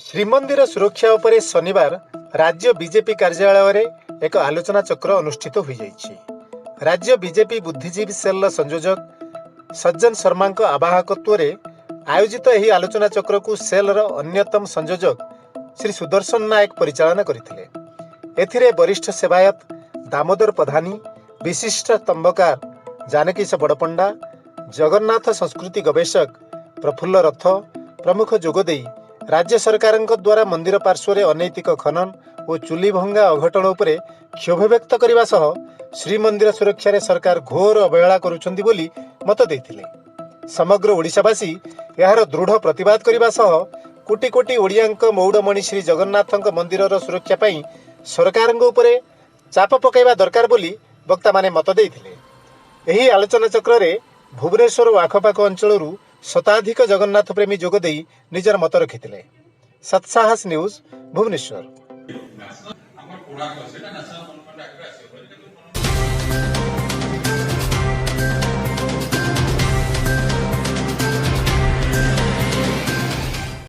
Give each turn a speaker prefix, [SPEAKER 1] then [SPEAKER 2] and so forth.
[SPEAKER 1] ଶ୍ରୀମନ୍ଦିର ସୁରକ୍ଷା ଉପରେ ଶନିବାର ରାଜ୍ୟ ବିଜେପି କାର୍ଯ୍ୟାଳୟରେ ଏକ ଆଲୋଚନା ଚକ୍ର ଅନୁଷ୍ଠିତ ହୋଇଯାଇଛି। ରାଜ୍ୟ ବିଜେପି ବୁଦ୍ଧିଜୀବୀ ସେଲ୍ର ସଂଯୋଜକ ସଜ୍ଜନ ଶର୍ମାଙ୍କ ଆବାହକତ୍ୱରେ ଆୟୋଜିତ ଏହି ଆଲୋଚନା ଚକ୍ରକୁ ସେଲ୍ର ଅନ୍ୟତମ ସଂଯୋଜକ ଶ୍ରୀ ସୁଦର୍ଶନ ନାୟକ ପରିଚାଳନା କରିଥିଲେ। ଏଥିରେ ବରିଷ୍ଠ ସେବାୟତ ଦାମୋଦର ପଧାନୀ, ବିଶିଷ୍ଟ ସ୍ତମ୍ଭକାର ଜାନକୀଶ ବଡ଼ପଣ୍ଡା, ଜଗନ୍ନାଥ ସଂସ୍କୃତି ଗବେଷକ ପ୍ରଫୁଲ୍ଲ ରଥ ପ୍ରମୁଖ ଯୋଗଦେଇ ରାଜ୍ୟ ସରକାରଙ୍କ ଦ୍ୱାରା ମନ୍ଦିର ପାର୍ଶ୍ୱରେ ଅନୈତିକ ଖନନ ଓ ଚୁଲି ଭଙ୍ଗା ଅଘଟଣ ଉପରେ କ୍ଷୋଭ ବ୍ୟକ୍ତ କରିବା ସହ ଶ୍ରୀମନ୍ଦିର ସୁରକ୍ଷାରେ ସରକାର ଘୋର ଅବହେଳା କରୁଛନ୍ତି ବୋଲି ମତ ଦେଇଥିଲେ। ସମଗ୍ର ଓଡ଼ିଶାବାସୀ ଏହାର ଦୃଢ଼ ପ୍ରତିବାଦ କରିବା ସହ କୋଟି କୋଟି ଓଡ଼ିଆଙ୍କ ମଉଡ଼ମଣି ଶ୍ରୀ ଜଗନ୍ନାଥଙ୍କ ମନ୍ଦିରର ସୁରକ୍ଷା ପାଇଁ ସରକାରଙ୍କ ଉପରେ ଚାପ ପକାଇବା ଦରକାର ବୋଲି ବକ୍ତାମାନେ ମତ ଦେଇଥିଲେ। ଏହି ଆଲୋଚନା ଚକ୍ରରେ ଭୁବନେଶ୍ୱର ଓ ଆଖପାଖ ଅଞ୍ଚଳରୁ ଶତାଧିକ ଜଗନ୍ନାଥ ପ୍ରେମୀ ଯୋଗ ଦେଇ ନିଜର ମତ ରଖିଥିଲେ। ସତ୍ସାହସ ନ୍ୟୁଜ୍, ଭୁବନେଶ୍ୱର।
[SPEAKER 2] ଆମର କୋଣାର୍କ, ସେଇଟା ନ୍ୟାସନାଲ ମନୁମେଣ୍ଟ ଆକ୍ଟରେ ଆସିବ।